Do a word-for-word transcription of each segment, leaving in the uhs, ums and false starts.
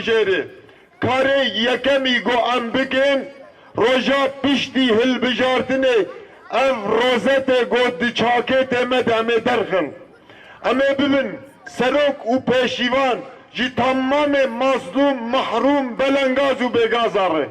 Jêrê. Karê yekemî ku em bikin, roja piştî hilbijartinê ev rozetê ku di çakêtê me de em ê derxin. Em ê bibin serok û pêşîvan ji temamê mazlûm, mehrûm, belengaz û bêgaza re.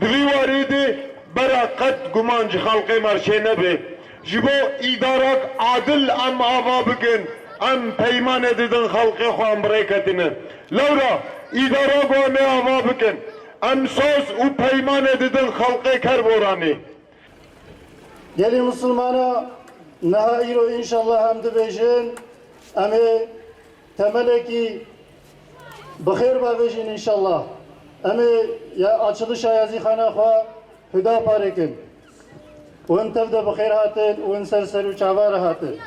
Di vî warî de bera qet guman ji xelkê me re çênebe. Ji bo îdarak adil em ava bikin, em peymanê didin xelkê xwe, em bi rê ketine. Lewra îdara ku em ê ava bikin, em soz û peymanê didin xelkê Kerboranê. Gelî Misilmana, niha îro înşallah em dibêjin, em ê temelekî bi xêr bavêjin înşallah. Em ê ya açilişa yazîxana xwe Huda parêkin. Û hûn tev de bi xêr hatin û hûn ser ser û çava re hatin.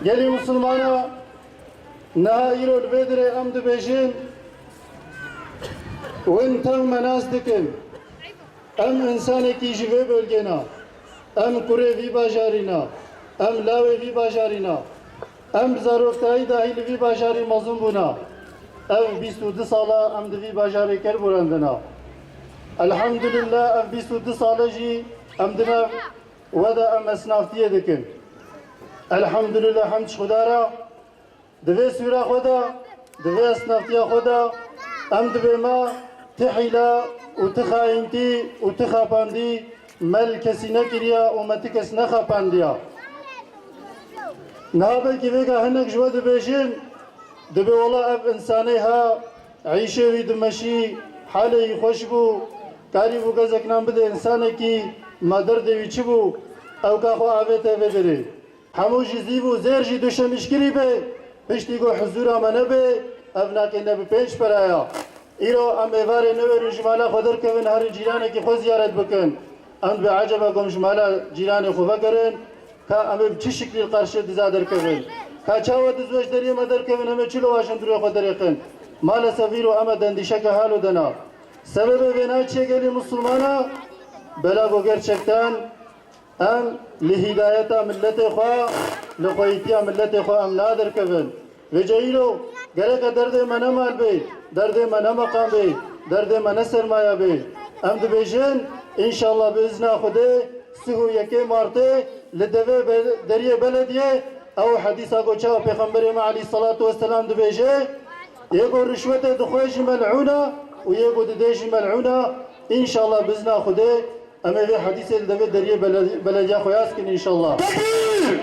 Gelî Misilmana, niha îro li vê dirê em dibêjin, hûn tev me nas dikin. Em însanekî ji vê bölgê ne. Em kurê vî bajarî ne. Em lawê vî bajarî ne. Em bi zaroktayî dahî li vî bajarî mezin bûne. Ev bîst û du sal e em di vî bajarê Kerboran de ne. Elhamdulillah, ev bîst û du sal e jî em di nav we de em esnaftiyê dikin. Elhamdulillah, hemd ji Xuda re. Di vê sûra xwe de, di vê esnaftiya xwe de, em dibê me ti hîle û ti xayîntî û ti xapandî me li kesî nekiriye û me ti kes nexapandiye. Niha belkî vêga hinek ji we dibêjin, dibê wela ev însanê ha, îşê wî dimeşî, halê wî xweş bû, karîbû gezek nan bidê însanekî, ma derdê wî çi bû, ew ka xwe avête vê derê. Hemû jî zîv û zêr jî duşemîşkirî be, piştî ku huzûra me nebe, ev nake ne bi pênc pera ya. Îro em êvarê newêrin ji mala xwe derkevin, herin cîranekî xwe ziyaret bikin. Em dibê eceba ku em ji mala cîranê xwe vegerin, ka em ê bi çi şiklî li qarşê diza derkevin? Ka çawa diz we ji deriyê me derkevin, em ê çilo waşin durê xwe derêxin? Maalesef îro em e dendîşeke halo de na. Sebebê vê naçiyê gelî Misilmana, bela ku gerçekten Em li hîdayeta miletê xwe, li xweyîtiya miletê xwe em naderkevin. Vêca îro gereke derdê me ne mal bê, derdê me ne meqam bê, derdê me ne sermaya bê. Em dibêjin, înşallah bi izna Xwedê, sih û yekê Martê li devê be-, deriyê belediyê, ew hedîsa ku çawa Pêxemberê me aleyhissalatu vesselam dibêje, yê ku rişwetê dixwe jî mel'ûn e û yê ku didê jî mel'ûn e, înşallah bi izna Xwedê, Em ê vê hedîsê li devê deriyê bele-, belediya xwe yaz kin înşallah. Tekbîr!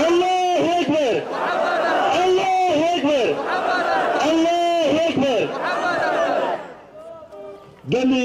Allahu Ekber! Allahu Ekber! Allahu Ekber! Gelî